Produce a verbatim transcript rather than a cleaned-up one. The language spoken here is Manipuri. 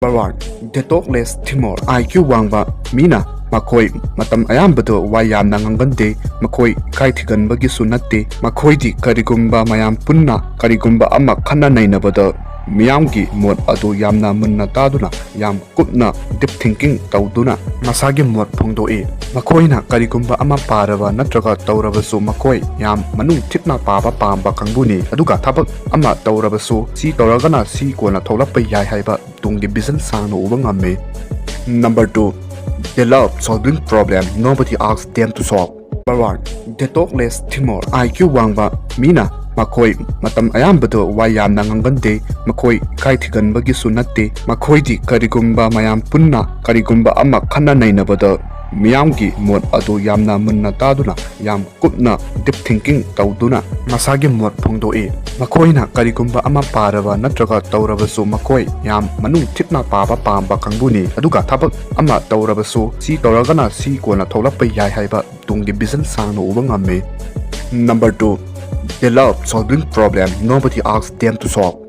Number one, the talkless thinker. I Q ꯋꯥꯡꯕ ꯃꯤꯅ ꯃꯈꯣꯏ ꯃꯇꯝ ꯑꯌꯥꯝꯕꯗ ꯋꯥ ꯌꯥꯝꯅ ꯉꯥꯡꯒꯟꯗꯦ꯫ ꯃꯈꯣꯏ ꯏꯀꯥꯏ ꯊꯤꯒꯟꯕꯒꯤꯁꯨ ꯅꯠꯇꯦ꯫ ꯃꯈꯣꯏꯗꯤ ꯀꯔꯤꯒꯨꯝꯕ ꯃꯌꯥꯝ ꯄꯨꯟꯅ ꯀꯔꯤꯒꯨꯝꯕ ꯑꯃ ꯈꯟꯅ ꯅꯩꯅꯕꯗ ꯃꯤꯌꯥꯝꯒꯤ ꯃꯣꯠ ꯑꯗꯨ ꯌꯥꯝꯅ ꯃꯨꯟꯅ ꯇꯥꯗꯨꯅ ꯌꯥꯝ ꯀꯨꯞꯅ deep thinking ꯇꯧꯗꯨꯅ ꯃꯁꯥꯒꯤ ꯃꯣꯠ ꯐꯣꯡꯗꯣꯛꯏ꯫ ꯃꯈꯣꯏꯅ ꯀꯔꯤꯒꯨꯝꯕ ꯑꯃ ꯄꯥꯔꯕ ꯅꯠꯇ꯭ꯔꯒ ꯇꯧꯔꯕꯁꯨ ꯃꯈꯣꯏ ꯌꯥꯝ ꯃꯅꯨꯡ ꯊꯤꯠꯅ ꯄꯥꯕ ꯄꯥꯝꯕ ꯀꯥꯡꯕꯨꯅꯤ꯫ ꯑꯗꯨꯒ ꯊꯕꯛ ꯑꯃ ꯇꯧꯔꯕꯁꯨ ꯁꯤ ꯇꯧꯔꯒꯅ ꯁꯤ ꯀꯣꯟꯅ ꯊꯣꯛꯂꯛꯄ ꯌꯥꯏ ꯍꯥꯏꯕ ꯇꯨꯡꯒꯤ vision ꯁꯥꯡꯅ ꯎꯕ ꯉꯝꯃꯤ꯫ Number two, they love solving problem, nobody asks them to solve. Number one, the talkless thinker. I Q ꯋꯥꯡꯕ ꯃꯤꯅ ꯃꯈꯣꯏ ꯃꯇꯝ ꯑꯌꯥꯝꯕꯗ ꯋꯥ ꯌꯥꯝꯅ ꯉꯥꯡꯒꯟꯗꯦ꯫ ꯃꯈꯣꯏ ꯏꯀꯥꯏ ꯊꯤꯒꯟꯕꯒꯤꯁꯨ ꯅꯠꯇꯦ꯫ ꯃꯈꯣꯏꯗꯤ ꯀꯔꯤꯒꯨꯝꯕ ꯃꯌꯥꯝ ꯄꯨꯟꯅ ꯀꯔꯤꯒꯨꯝꯕ ꯑꯃ ꯈꯟꯅ ꯅꯩꯅꯕꯗ ꯃꯤꯌꯥꯝꯒꯤ ꯃꯣꯠ ꯑꯗꯨ ꯌꯥꯝꯅ ꯃꯨꯟꯅ ꯇꯥꯗꯨꯅ ꯌꯥꯝ ꯀꯨꯞꯅ deep thinking ꯇꯧꯗꯨꯅ ꯃꯁꯥꯒꯤ ꯃꯣꯠ ꯐꯣꯡꯗꯣꯛꯏ꯫ ꯃꯈꯣꯏꯅ ꯀꯔꯤꯒꯨꯝꯕ ꯑꯃ ꯄꯥꯔꯕ ꯅꯠꯇ꯭ꯔꯒ ꯇꯧꯔꯕꯁꯨ ꯃꯈꯣꯏ ꯌꯥꯝ ꯃꯅꯨꯡ ꯊꯤꯠꯅ ꯄꯥꯕ ꯄꯥꯝꯕ ꯀꯥꯡꯕꯨꯅꯤ꯫ ꯑꯗꯨꯒ ꯊꯕꯛ ꯑꯃ ꯇꯧꯔꯕꯁꯨ ꯁꯤ ꯇꯧꯔꯒꯅ ꯁꯤ ꯀꯣꯟꯅ ꯊꯣꯛꯂꯛꯄ ꯌꯥꯏ ꯍꯥꯏꯕ ꯇꯨꯡꯒꯤ vision ꯁꯥꯡꯅ ꯎꯕ ꯉꯝꯃꯤ꯫ Number two, they love solving problem, nobody asks them to solve.